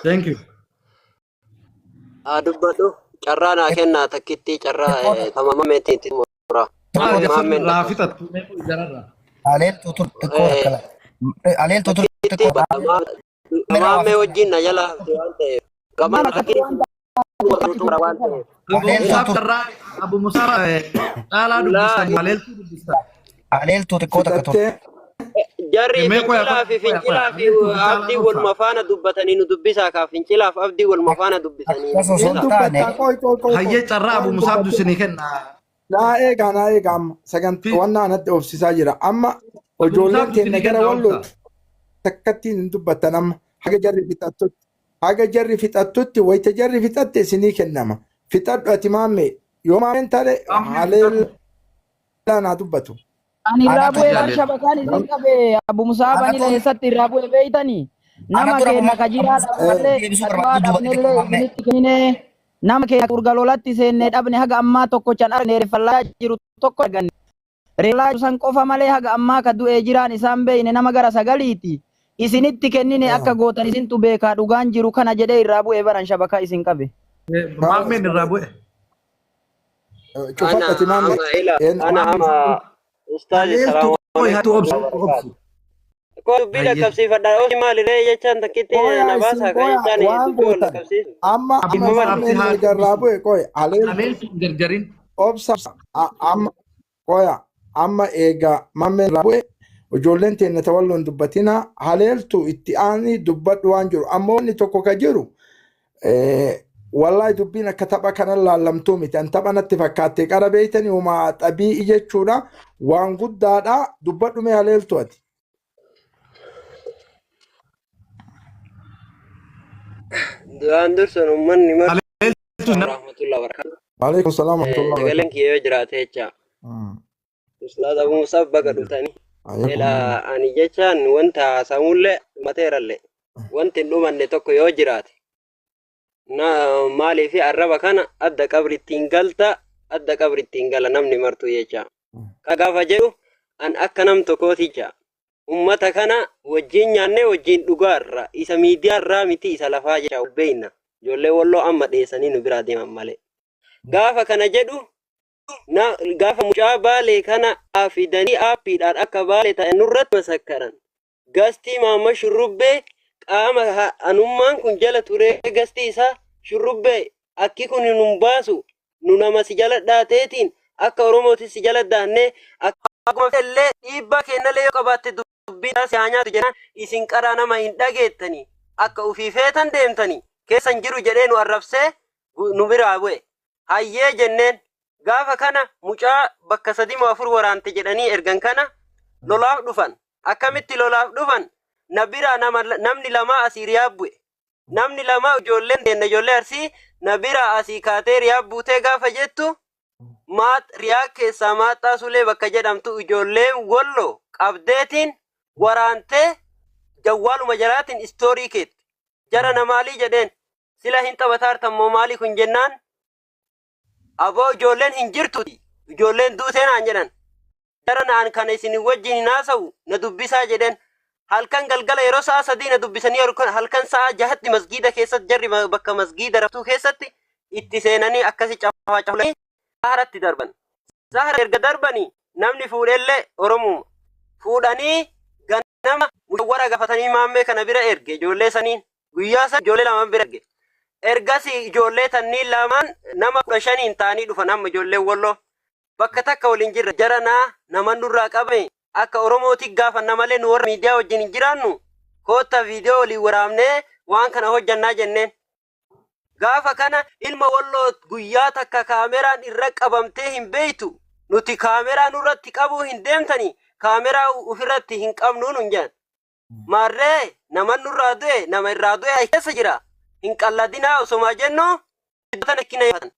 Thank you. Haa dubbadhu. Carraa naa kennaa takkittii carraa tamamameetti itti mura. Maal Maammeen jasan dhaqqaba. raafixattu meequu ijararra. Aleeltuu tur xiqqoo takka la. Aleeltuu tur Takkittii xiqqoo. maammee wajjin na jala hafte waan ta'eef. Gamaan takkittii waan ta'eef. Abu Aleeltuu Musaaf tur carraa Abu Musaaf caalaa dubbistan aleeltuu dubbistan. aleeltuu xiqqoo takka tur. Fixattee Jarri Mee qoya fincilaa qoya fi qoya qoya fincilaa fi aleeltuu fi caalaa abdii dhoksa. waluma faana dubbatanii nu dubbisaa kaa fincilaaf abdii waluma faana dubbisanii nu Akkas osoo hin hin dubbisaa. taane dubbattaa qoy qoy qoy qoy Hayyee carraa qoy Abu hin Musaaf dubbatin. dusinii kenna. Naa eegaa naa eegaa amma sagantaa Fi wannaa anatti obsisaa jira. Amma Abu ijoolleen Musaaf keenya dusinii gara kenna walloo obsa. takkattiin hin dubbattan amma haga jarri fixattutti. Haga jarri fixattutti wayita jarri fixatte isinii kennama. Fixadhu ati maammee yoo maammeen tare Maammee haleellaa fixadhu. naa dubbatu. Ani irraa anatu bu'ee bar Jaaleel. shabakaan isin qabe Abu Musaab ani anatu eessatti irraa bu'e beeytanii nama anatu keenya rabuma ka jiraa dhabnellee deebisuu ka du'aa barbaadu duuba xixiqqoo dhabnellee maammee. isinitti kennine nama keenya urgalolatti seenne dhabne haga ammaa tokkochan arganne reeffallaa jiru tokko arganne reeffallaa jiru san qofa malee haga ammaa ka du'ee jiraan isaan beeyne nama gara sagaliiti isinitti kennine akka gootan isintu beekaa dhugaan jiru kana jedhee irraa bu'ee baran shabakaa isin qabe. Maammeen irraa bu'e. Ana Cufadhati maammee. ama ila Een ana Maammee ama fixadhu. ustaazi Aleeltuu salaamu qoy hattu alaikum obsu warahmatullahi obsu. wabarakatuh. Koo dubbii Hayyee. dhaqqabsiifadha. Obsi maaliree jechaan takkitti Qoya na isin baasaa ka qoya jechaan waan dubbii wal gootan dhaqqabsiisu. amma Abu amma Musaaf si maammeen haa eegarraa dubbisu. bu'e qoy haleeltu Aleeltuu hin jarjarin. obsa amma qoya amma eega maammeen irraa bu'e ijoolleen teenya tawalloon dubbatina haleeltu itti aanii dubbadhu waan jiru amma wanni tokko ka jiru wallahi dubbiin akka tapha kana laallamtuu miti an tapha natti fakkaatte qara beeytani homaa xabii'i jechuudha waan guddaadha dubbadhu mee haleeltu ati. Duraan dursuun uummanni marti Aleeltuu rahmatullahi wabarakatuh. Waalaikum salaam warahmatullahi Sagaleen wabarakatuh. kiyya yoo jiraate jecha. Ustaaz Abu Musab baga dhuftanii. Ela ani jechaan wanta haasa'amullee dhumateerallee wanti hin dhumanne tokko yoo jiraate na maaliif arraba kana adda qabrittiin galta adda qabrittiin gala namni martuu jecha. Ka gaafa jedhu an akka nam tokkooticha ummata kana wajjin nyaannee wajjin dhugaarra isa miidiyaarraa miti isa lafaa jecha beeyna ijoollee walloo amma dheessanii nu biraa deeman malee. Gaafa kana jedhu na gaafa mucaa baalee kana fidanii aappiidhaan akka baalee ta'e nurratti masakkaran. Gastii maamma shurrubbee qaama anummaan kun jala turee gastii isaa shurrubbee akki kun nun baasu nu nama si jala dhaateetiin akka Oromootti si jala daannee akkuma illee dhiibbaa kennallee yoo qabaatte dubbiin si haa nyaatu jennaan isin qaraa nama hin dhageettanii akka ufii feetan deemtanii keessan jiru jedhee nu arrabsee nu biraa bu'e. Hayyee jenneen gaafa kana mucaa bakka sadii moo afur waraante jedhanii ergan kana lolaaf dhufan. Akkamitti lolaaf dhufan? Na biraa nama namni lamaa asii riyaab bu'e. Namni lama ijoolleen teenna ijoollee arsii na biraa asii kaatee riyaab buutee gaafa jettu maat riyaa keessaa maaxxaa sulee bakka jedhamtu ijoolleen wollo qabdeetiin waraantee jawwaaluma jalaatiin istoorii keetti. Jara na maalii jedheen sila hin taphataartan moo maalii kun jennaan aboo ijoolleen hin jirtuti ijoolleen duutee naan jedhan. Jara naan kana isin wajjin hin haasa'u na dubbisaa jedheen. Halkan galgala yeroo sa'a 3 na dubbisanii halkan sa'a 6tti masgiida keessatti jarri bakka masgiida raftuu keessatti itti seenanii akkasi cafaa cafulanii saharatti darban. Sahara erga darbanii namni fuudhellee Oromuma. Fuudhanii ganama mushawwara gaafatanii maammee kana bira erge ijoollee saniin. Guyyaa san ijoollee lamaan bira erge. Ergasii ijoollee tanniin lamaan nama 15n ta'anii dhufan amma ijoolleen walloo. Bakka takka waliin jirra. Jara naa naman nurraa qabame akka Oromooti gaafanna malee nu warra miidiyaa wajjin hin jiraannu koottaa viidiyoo waliin waraabnee waan kana hojjannaa jenneen. Gaafa kana ilma walloo guyyaa takka kaameraan irra qabamtee hin beektu nuti kaameraa nurratti qabuu hin deemtani kaameraa ofirratti hin qabnu nun jedhan. Maarree naman nurraa du'e nama irraa du'e keessa jira hin qalladinaa osomaa jennu iddoo tana kina yaafatan.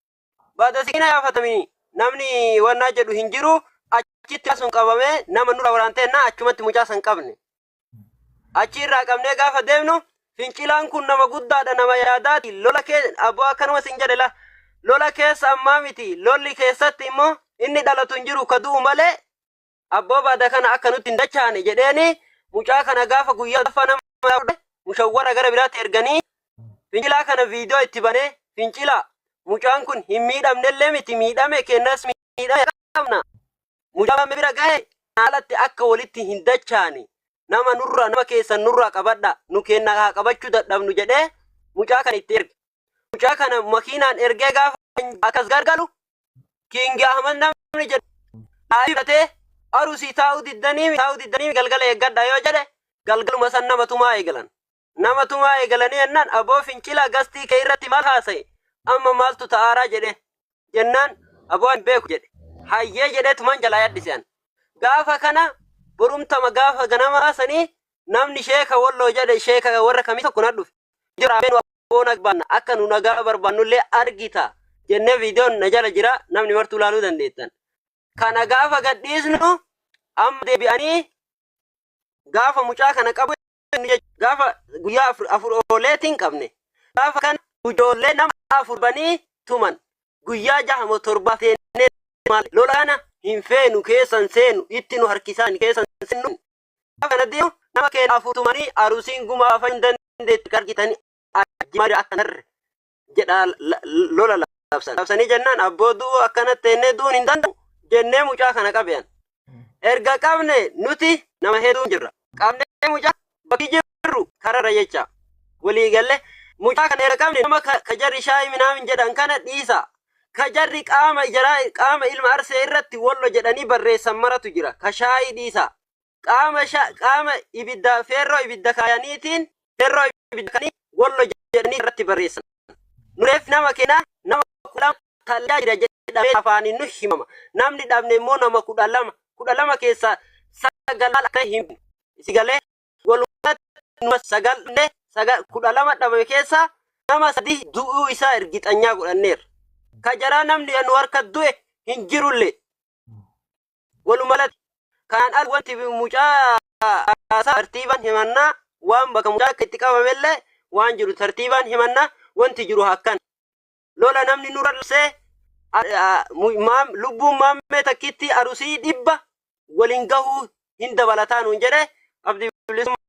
Baada siina yaafatamini namni wannaa jedhu hin jiru achitti sun qabamee nama nurraa waraantee na achumatti mucaa san qabne. Achi irraa qabnee gaafa deemnu fincilaan kun nama guddaadha nama yaadaati lola kee abboo akkanuma sin jedhe la lola keessa ammaa miti lolli keessatti immoo inni dhalatu hin jiru ka du'u malee abboo baada kana akka nutti hin dachaane jedheeni mucaa kana gaafa guyyaa sadaffaa nama fudhe. Mushawwara gara biraatti erganii fincilaa kana viidiyoo itti banee fincilaa mucaan kun hin miidhamnellee miti miidhame kennas miidhame qabna. Mucaan bira gahe haalatti akka walitti hin dachaane nama nurraa nama keessan nurraa qabadha nu kenna haa qabachuu dadhabnu jedhee mucaa kana itti erge. Mucaa kana makiinaan ergee gaafa akkas gargalu King Ahmad namni jedhu dhaabbatee arusii taa'uu diddanii galgala eeggadha yoo jedhe, galgaluma san nama tumaa eegalan. Nama tumaa eegalanii jennaan, aboo fincila gastii kee irratti maal haasa'e, amma maaltu ta'aaraa jedhe jennaan, aboo ani beeku jedhe. Hayyee jedhee tuman jalaa yaddise an. Gaafa kana borumtama gaafa ganama haasanii namni sheeka Walloo jedhe, sheeka warra kamii tokko na dhufe. Jira aboo baanna akka nu nagaa barbaannullee argita jennee viidiyoon na jala jira, namni martuu ilaaluu dandeettan. Kana gaafa gadhiisnu amma deebi'anii gaafa mucaa kana qabu, gaafa guyyaa 4 ooleetiin qabne, gaafa kana ijoollee nama 4 banii tuman, guyyaa 6 moo 7 seennee lola kana hin feenu, keessan seenu itti nu harkisaan keessan seenu. Gaafa kana deemu nama keenya 4 tumanii Arusiin gumaa afaan hin dandeetti argitanii ajjimari akka narre jedha lola labsan. Labsanii jennaan, abboo du'uu akkanatti teennee du'uun hin danda'u jennee mucaa kana qabean. Erga qabne nuti nama hedduun jirra. Qabnee mucaa bakki jirru kararra jecha. Walii galle mucaa kana erga qabne, nama ka jarri shaayii minaamin jedhan kana dhiisa. Ka jarri qaama jaraa qaama ilma Arsee irratti Wollo jedhanii barreessan maratu jira. Ka shaayii dhiisa. Qaama ibidda feerroo ibidda kaayaniitiin feerroo ibidda kaayanii Wollo jedhanii irratti barreessan. Nureef nama kennaa nama 12 tallaa jira jedhamee afaaniin nu himama. Namni dhabne immoo nama 12, 12 keessaa 9 akka hin si galee walumatti nama 9 dhabne, 9 12 dhabame keessaa nama 3 du'uu isaa ergixanyaa godhanneerra. Ka jaraa namni nu harka du'e hin jirullee. Walumalatti kanaan al wanti mucaa tartiibaan himannaa, waan bakka mucaa akka itti qabamellee waan jiru tartiibaan himannaa, wanti jiru akkan. Lola namni nurra labsee lubbuun maammee takkitti Arusii 100 waliin gahuu hin dabalataa nuun jedhe Abdii Bilisummaa.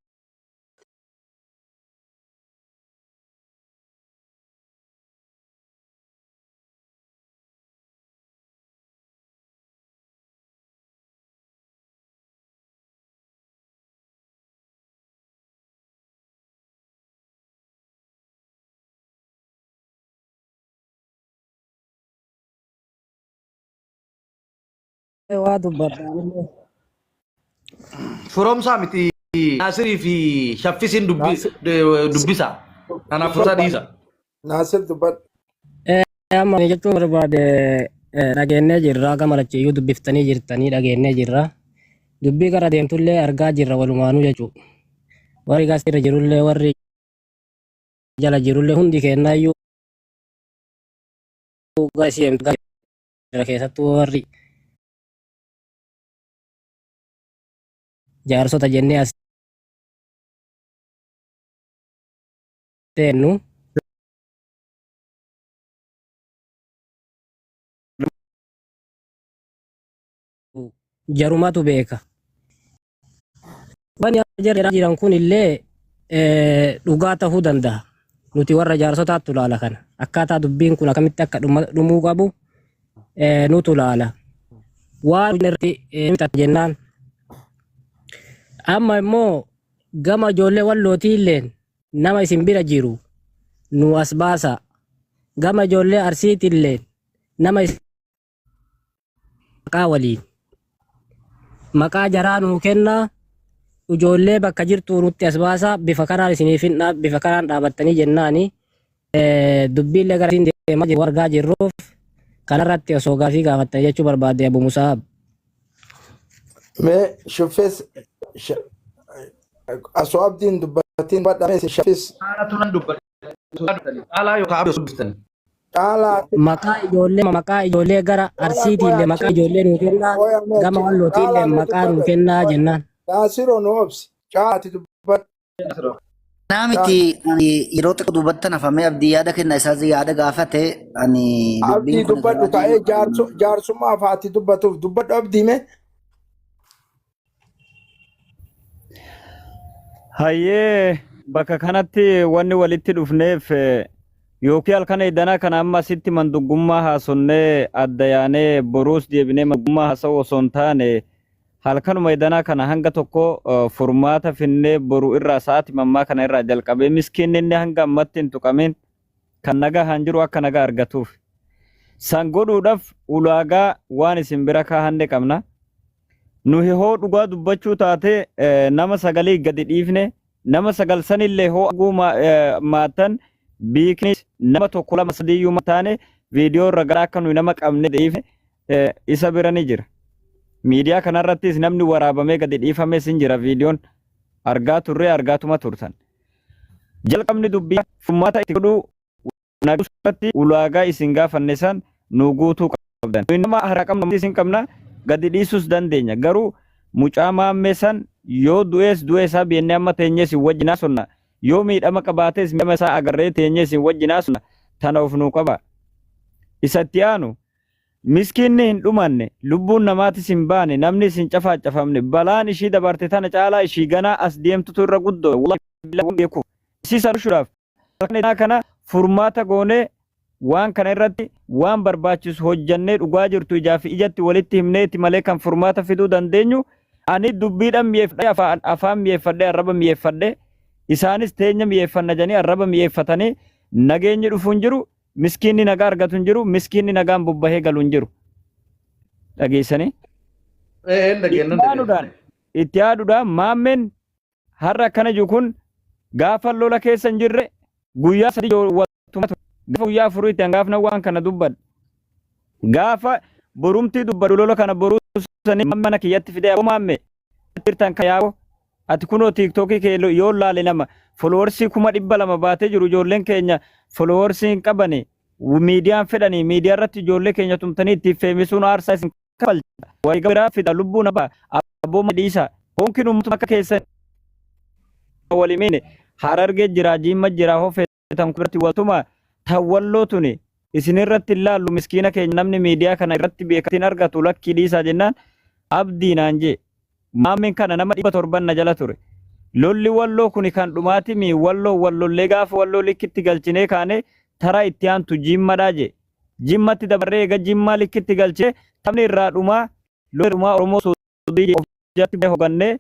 Waa dubbadha. Firoomsaa miti, Naasirii fi Shaffisiin dubbisa. Kanaaf Firoomsaa dhiisa. Naasir, dubbadhu. Amma ani jechuun barbaade, dhageennee jirra, gama lachiyyuu dubbiftanii jirtanii dhageennee jirra. Dubbii gara deemtullee argaa jirra walumaanuu jechuudha. Warri gaasirra jirullee, warri jala jirullee, hundi kennaayyuu gara isii deemtu gara keessattuu warri jaarsota jennee as teennu jarumatu beeka. Wanni jarri jiran kun illee dhugaa ta'uu danda'a. Nuti warra jaarsotaattu ilaala kana. Akkaataa dubbiin kun akkamitti akka dhumuu qabu nutu ilaala. Waan irratti jennaan. Amma immoo gama ijoollee Wallootii illeen nama isin bira jiru nu as baasa. Gama ijoollee Arsiitii illeen nama maqaa waliin maqaa jaraa nuu kennaa, ijoollee bakka jirtu nutti as baasaa, bifa kanaan isiniif hin bifa kanaan dhaabattanii jennaani, dubbiillee gara isiin deemaa jiru argaa jirruuf, kanarratti osoo gaafii gaafattanii jechuu barbaade, Abu Musaab. Mee Shuffis, osoo Abdiin dubbatiin badhame Shaffis. Caalaa turan dubbata. Caalaa yookaan Abdii osoo dubbistanii. Caalaa. Maqaa ijoollee gara Arsiitiillee maqaa ijoollee nuu kennaa, gama Wallootiillee maqaa nuu kennaa jennaan. Naasiroo, nu obsi. Caalaati dubbadhu. Naa miti, ani yeroo xiqqoo duubatti hafamee Abdii yaada kenna isaas yaada gaafate ani Abdii, dubbiin kun dubbadhu ka'ee jaarsummaa faati dubbatuuf dubbadhu, Abdii, mee. Hayyee. Bakka kanatti wanni walitti dhufneef yookiin halkan eedanaa kana amma asitti manduggummaa haasonnee adda yaanee boruus deebinee manduggummaa haasa'u osoo hin taane halkanuma eedanaa kana hanga tokko furmaata finnee boru irraa sa'aatii mammaa kana irraa jalqabee miskiinni inni hanga ammatti hin tuqamin kan nagaa haan jiru akka nagaa argatuuf. San godhuudhaaf ulaagaa waan isin bira kaahanne qabna. Nuhi hoo dhugaa dubbachuu taate nama sagalii gadi dhiifne nama sagal sanillee hoo arguu maattan biiknis nama tokko lama sadiiyyuu taane viidiyoo irra gara akka nuyi nama qabne dhiifne isa bira ni jira. Miidiyaa kanarrattis namni waraabamee gadi dhiifames hin jira viidiyoon argaa turre argaatuma turtan. Jalqabni dubbii furmaata itti godhuu irratti ulaagaa isin gaafanne san nu guutuu qabdan. Nuyi nama harkaa qabnu isin qabna gadi dhiisuus dandeenya. Garuu mucaa maammee san yoo du'ees du'ee isaa beennee amma teenyee isin wajjin haasofna. Yoo miidhama qabaates miidhama isaa agarree teenyee isin wajjin haasofna. Tana of nuu qaba. Isa itti aanu miskiinni hin dhumanne lubbuun namaatis hin baane namni isin cafaacafamne balaan ishii dabarte tana caalaa ishii ganaa as deemtutu irra guddoo wallahi beeku. Isii san bulchuudhaaf kana furmaata goonee waan kana irratti waan barbaachisu hojjannee dhugaa jirtu ijaa fi ijatti walitti himneeti malee kan furmaata fiduu dandeenyu. Ani dubbiidhaan mi'eeffadhee afaan mi'eeffadhee arraba mi'eeffadhee isaanis teenya mi'eeffanna jedhanii arraba mi'eeffatanii nageenyi dhufuu hin jiru, miskiinni nagaa argatu hin jiru, miskiinni nagaan bobbahee galu hin jiru. Dhageessanii? Itti aanuudhaan maammeen har'a akkana jiru kun gaafa lola keessa hin jirre guyyaa sadii waltuma ture. Gaafa guyyaa afurii itti hangaafna waan kana dubbadhe. Gaafa borumtii dubbadhu lola kana boruu sanii mana kiyyatti fidee aboo maamme jirtan kan yaa'u ati kunoo tiiktookii kee yoo laale nama foloowarsii 200,000 baatee jiru ijoolleen keenya foloowarsii hin qabani miidiyaan fedhanii miidiyaa irratti ijoollee keenya tumtanii ittiin feemisuun aarsaa isin kafalcha. Wareegama biraa fida lubbuu nama aboo dhiisa. Honkin uummatuma akka keessan walimiin Harargee jira Jimma jira hoo feetan biratti waltuma tawwalloo tuni isin irratti ilaallu miskiina keenya namni miidiyaa kana irratti beekatiin argatu lakkii dhiisaa jennaan abdii naan jee. Maammeen kana nama 700 na jala ture. Lolli walloo kuni kan dhumaatimi walloo wallollee gaafa walloo likkitti galchinee kaane tara itti aantu Jimmadhaa jee. Jimmatti dabarree eega Jimmaa likkitti galchee taphni irraa dhumaa lolli dhumaa Oromoo Suudii of jalatti hogannee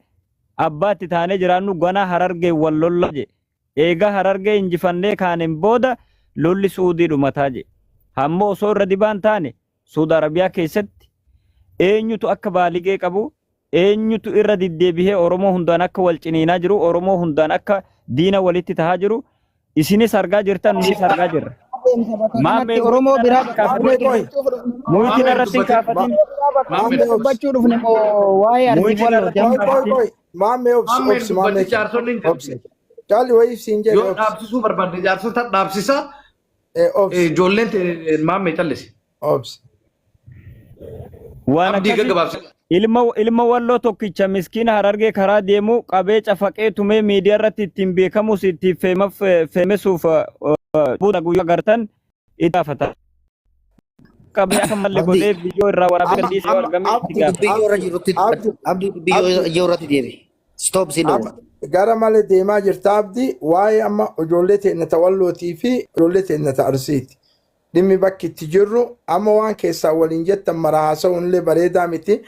abbaa itti taanee jiraannu ganaa Harargee wal lollaa je. Eega Harargee injifannee kaaneen booda lolli Suudii dhumataa je. Ammoo osoo irra dibaan taane Suud Arabiyaa keessatti eenyutu akka baaligee qabu eenyutu irra diddeebihee Oromoo hundaan akka wal ciniinaa jiru Oromoo hundaan akka diina walitti tahaa jiru isinis argaa jirtan nunis argaa jirra. Adeemsa bakka kanatti Maammee Oromoo biraa kaafatin. Qoy. Muyitiin irratti hin kaafatin. Maammee obsi. dubbachuu dhufne moo waa'ee Arsii Muyitiin Wallooti irratti hin Qoy amma? qoy kaafatin. qoy. Maammee obsi Maammeen obsi maammee dubbatti jaarsonni hin obsi. jirti. Caalli wayii siin jedhe Yoo obsi. dhaabsisuu barbaadde jaarsota dhaabsisa Obsi ijoolleen maammee callisi. obsi. Waan Abdii akkasii gaggabaabsi. ilma walloo tokkicha miskiina Harargee karaa deemu qabee cafaqee tumee miidiyaa irratti ittiin beekamus ittiin feemesuuf buuta guyyaa agartan itti gaafata. Qabee akka malee Abdii. godhee viidiyoo irraa waraabee Amma gadhiisee yoo amma argame itti abdi gaafata. Dubbii yoo irra jirutti abdi Abdii dubbii abdi yoo irratti deebi. Stop siin amma dhowwa. gara malee deemaa jirta abdi waa'ee amma ijoollee teenya ta wallootii fi ijoollee teenya ta arsiiti. Dhimmi bakki itti jirru amma waan keessaa waliin jettan mara haasa'uun illee bareedaa miti.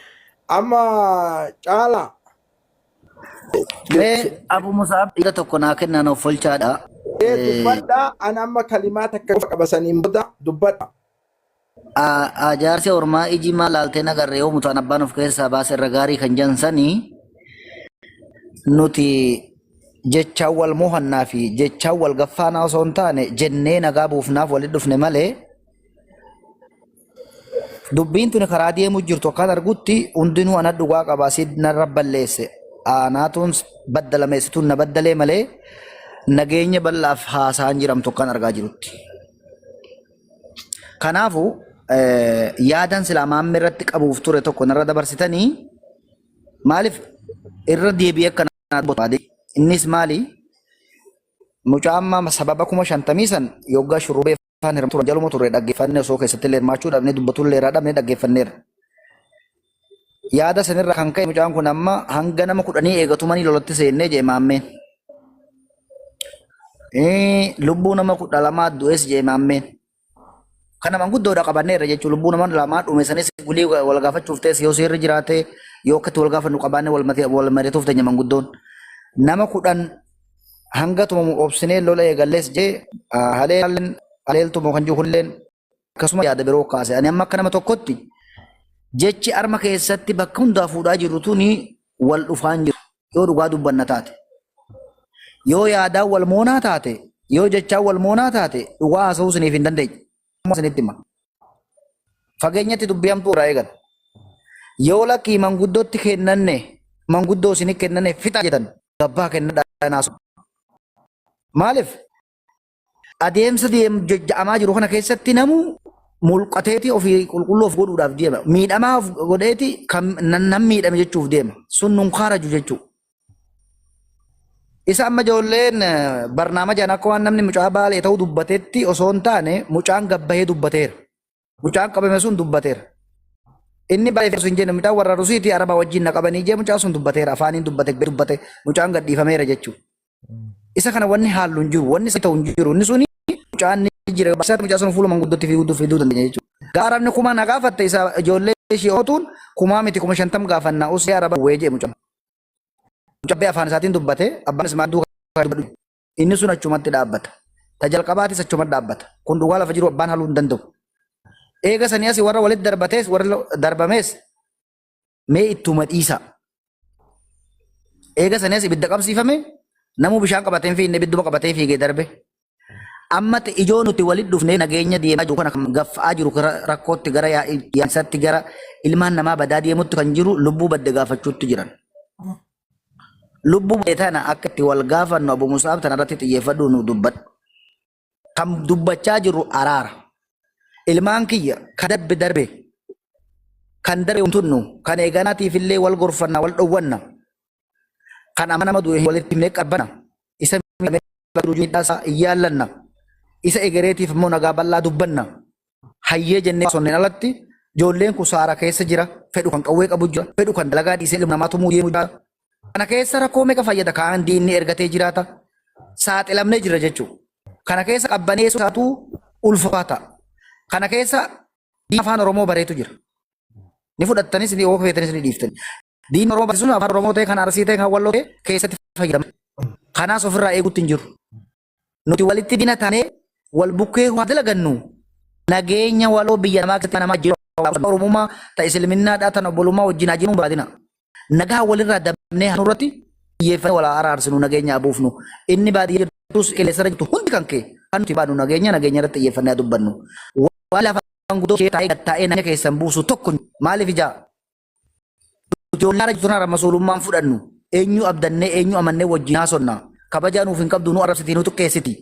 Amma caalaa Mee Abu Musaab dhiira tokko naa kennaan of folchaadha. ee dubbadhaa ana amma kalimaa takka qofa qaba saniin booda dubbadha. Jaarsi ormaa iji maal laaltee nagarre yoo mutaan abbaan of keessaa baase irra gaarii kan jedhan sanii nuti jechaan wal mohannaa fi jechaan wal gaffaanaa osoo hin taane jennee nagaa buufnaaf walitti dhufne malee dubbiin tuni karaa deemuu jirtu akkaan argutti hundinuu ana dhugaa qaba si narra balleesse anaatuun baddalameessituun na baddalee malee nageenya bal'aaf haasaan jiramtu akkaan argaa jirutti. Kanaafu yaadan silaa maammee irratti qabuuf ture tokko narra dabarsitanii maaliif irra deebi'ee akka naa barbaade. Innis maali? Mucaa amma sababa 50,000 san yoggaa shurrubbee afaan hirma turan jaluma turre dhaggeeffanne osoo keessatti illee hirmaachuu dhabne dubbatu illee irraa dhabne dhaggeeffanneerra. Yaada sanirra kan ka'e mucaan kun amma hanga nama 10 eegatumanii lolatti seennee jee maammeen. Lubbuu nama 12 du'es jee maammeen. Kana manguddoodha qabanneerra jechuun lubbuu nama lamaa dhume sanis gulii wal gaafachuuf ta'es yoo seerri jiraate yoo akkatti wal gaafannu qabaanne wal mari'atuuf teenya manguddoon. Nama 10 hanga tumamu obsinee lola eegallees jee haleelaan haleeltumoo kan jiru kunilleen akkasuma yaada biroo kaase. Ani amma akka nama tokkotti jechi arma keessatti bakka hundaa fuudhaa jirru tuni wal dhufaan jiru yoo dhugaa dubbanna taate. Yoo yaadaan wal moonaa taate, yoo jechaan wal moonaa taate dhugaa haasa'uu isiniif hin dandeenye. Amma isinitti hima. Fageenyatti dubbii hamtuu irraa eegan. Yoo lakkii manguddootti kennanne manguddoo isinii kennanne fixaa jettan gabbaa kennadhaa naasu. Maaliif? Adeemsa jajja'amaa jiru kana keessatti namu mulqateeti ofii qulqulluu of godhuudhaaf deema. Miidhamaa of godheeti kan nan miidhame jechuuf deema. Sun nun kaaraju jechuudha. Isa amma ijoolleen barnaama jedhan akka waan namni mucaa baalee ta'uu dubbatetti osoo hin taane mucaan gabbahee dubbateera. Mucaan qabame sun dubbateera. Inni baay'ee osoo hin jenne mucaan warra Rusiitii Araba wajjin na qabanii jee mucaan sun dubbateera. Afaaniin dubbate dubbate mucaan gadhiifameera jechuudha. Isa kana wanni haallu hin jiru, wanni isa ta'u hin jiru. Inni suni mucaan ni jira. Barsiisaatti mucaa sun fuula manguddootti fiiguu fiduu dandeenya jechuudha. Gaafa arabni kumaa na gaafatte isa ijoollee ishee ootuun kumaa miti 50,000 gaafannaa usee araba wee jee mucaan. Mucaan afaan isaatiin dubbate abbaan ismaa duukaa dubbadhu. Inni sun achumatti dhaabbata. Ta jalqabaatis achumatti dhaabbata. Kun dhugaa lafa jiru abbaan haluu hin danda'u. Eega sanii asii warra walitti darbatees warra darbamees mee ittuma dhiisaa. Eega sanii as ibidda qabsiifame namuu bishaan qabatee hin fiigne ibidduma qabatee fiigee darbe. Amma ijoo nuti walitti dhufnee nageenya deemaa jiru kana kan gaffa'aa jiru gara rakkootti gara yaa'insaatti gara ilmaan namaa badaa deemutti kan jiru lubbuu badde gaafachuutti jiran. Lubbuu badde tana akka itti wal gaafannu Abu Musaab tana irratti xiyyeeffadhu nu dubbadhu. Kan dubbachaa jirru araara. Ilmaan kiyya kan darbe darbe kan darbe tunnu kan eeganaatiif illee wal gorfanna wal dhowwanna. Kan amma nama du'e walitti himnee qabbana. Isa miidhamee miidhaa isaa hin yaallanna. Isa egereetiif immoo nagaa bal'aa dubbanna. Hayyee jennee sonneen alatti ijoolleen kun saara keessa jira. Fedhu kan qawwee qabu jira. Fedhu kan dalagaa dhiisee ilma namaa tumuu deemu jira. Kana keessa rakkoo meeqa fayyada kaan diinni ergatee jiraata. Saaxilamnee jira jechuudha. Kana keessa qabbaneessuu isaatu ulfaata. Kana keessa diina afaan Oromoo bareetu jira. Ni fudhattanis ni yoo feetanis ni dhiiftani. Diinni Oromoo barsiisuun afaan Oromoo ta'e kan Arsii ta'e kan Walloo ta'e keessatti fayyadama. Kanaas ofirraa eeguutti hin jiru. Nuti walitti diina taanee wal bukkee waa dalagannu nageenya waloo biyya namaa keessatti namaa jiru Oromummaa ta Isliminnaa tan obbolummaa wajjin haa jiru baadina. Nagaa walirraa dabnee hanurratti xiyyeeffannee wal araarsinu nageenya abuufnu. Inni baadiyyaa jirtus qilleensarra jirtu hundi kan kee kan nuti baadnu nageenya nageenya irratti xiyyeeffannee haa dubbannu. Waan lafa guddoo ishee taa'ee gattaa'ee nageenya keessan buusu tokko maaliif ijaa Ijoollee haara jirtu kanarra masuulummaan fudhannu eenyu abdannee eenyu amannee wajjin haasonna kabajaa nuuf hin qabdu nu arrabsiti nu xiqqeessiti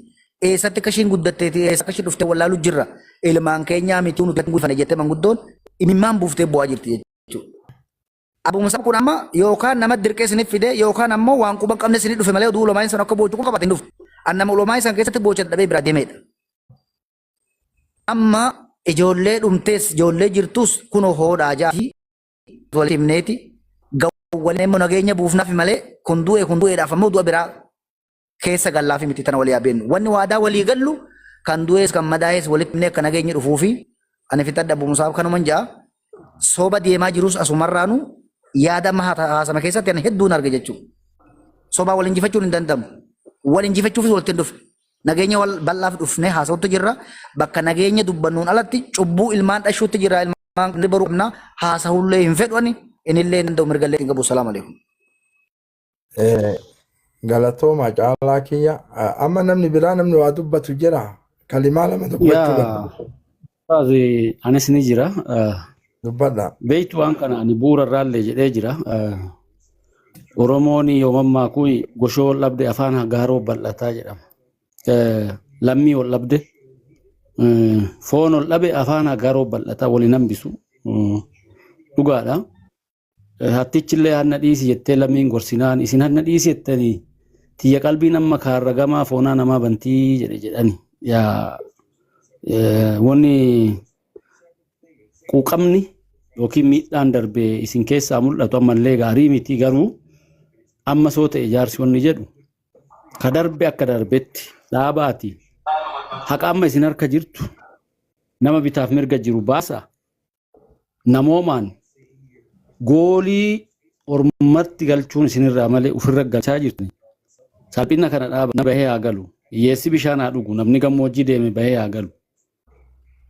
eessatti akka ishiin guddatteeti eessa akka ishiin dhuftee wallaalu jirra ilmaan keenyaa miti nuti guddifane jettee manguddoon imimmaan buuftee bu'aa jirti jechuudha. Abuumsa kun amma yookaan nama dirqee isiniif fide yookaan ammoo waan quba hin qabne isinii dhufe malee oduu ulamaa san akka boochu kun qabate hin dhufu. An nama ulamaa san keessatti boocha dadhabee biraa deemedha. Amma ijoollee dhumtees ijoollee jirtus kunoo hoodhaa jaati walitti himneeti gawwalee immoo nageenya buufnaaf malee kun du'e kun du'eedhaaf ammoo du'a biraa keessa gallaaf miti tana walii haa beennu. Wanni waadaa walii gallu kan du'ees kan madaa'es walitti himnee akka nageenyi dhufuufi ani fixadha buumusaaf kanuman ja'a. Soba deemaa jirus asumarraanu yaada amma haasama keessatti ani hedduun arge jechuudha. Sobaa wal injifachuun hin danda'amu. Wal injifachuufis walitti hin dhufne. Nageenya wal bal'aaf dhufnee haasa'utti jirra. Bakka nageenya dubbannuun alatti cubbuu ilmaan dhashuutti jirra. Ilmaan baruu qabna. Haasa'ullee hin fedhu ani. Inillee hin danda'u mirgallee hin qabu. Salaam alaikum. Galatooma caalaa kiyya. Amma namni biraa namni waa dubbatu jira. Kalimaa lama dubbachuu Yaa barbaada. Ustaaz, anis ni jira. Dubbadha. Beektu waan kana ani bu'uura irraallee jedhee jira. Oromoon yoo mammaaku goshoo wal dhabde afaan gaaroo bal'ataa jedhama. Lammii wal dhabde foon wal dhabe afaan gaaroo bal'ataa waliin hambisu. Dhugaadha. Hattichillee hanna dhiisi jettee lammiin gorsinaan isin hanna dhiisi jettanii tiyya qalbiin amma kaarra gamaa foonaa namaa bantii jedhe jedhani. Yaa wanni quuqamni yookiin miidhaan darbe isin keessaa mul'atu ammallee gaarii miti garuu amma soo ta'e jaarsi wanni jedhu ka darbe akka darbetti Dhaabaati. Haqa amma isin harka jirtu nama bitaaf mirga jiru baasa. Namoomaan goolii ormatti galchuun isinirraa malee ofirra galchaa jirtu. Salphina kana dhaaba namni bahee haa galu. Hiyyeessi bishaan haa dhugu. Namni gammoojjii deeme bahee haa galu.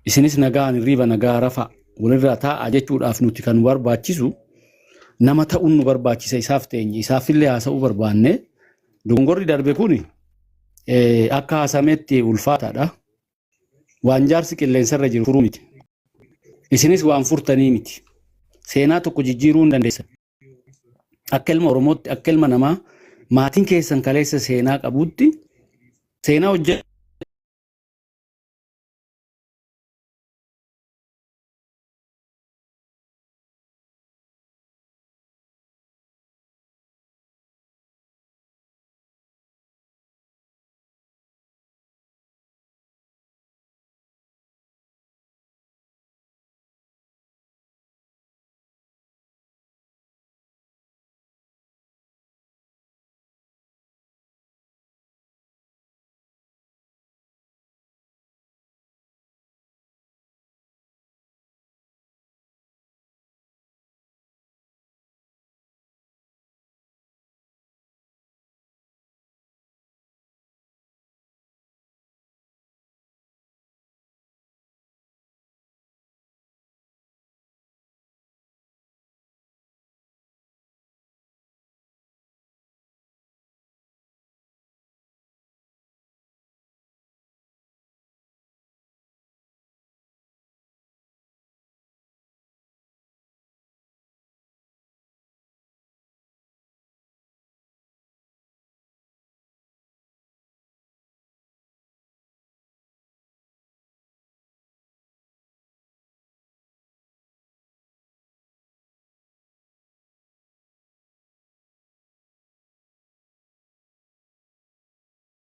Isinis nagaan hirriiba nagaa rafa walirraa taa'aa jechuudhaaf nuti kan barbaachisu nama ta'uun nu barbaachisa isaaf teenye isaafillee haasa'uu barbaanne dogongorri darbe kun akka haasametti ulfaataadha. Waan jaarsi qilleensarra jiru furuu miti. Isinis waan furtanii miti. Seenaa tokko jijjiiruu hin dandeessan. Akka ilma Oromootti, akka ilma namaa maatiin keessan kaleessa seenaa qabutti seenaa hojjechuu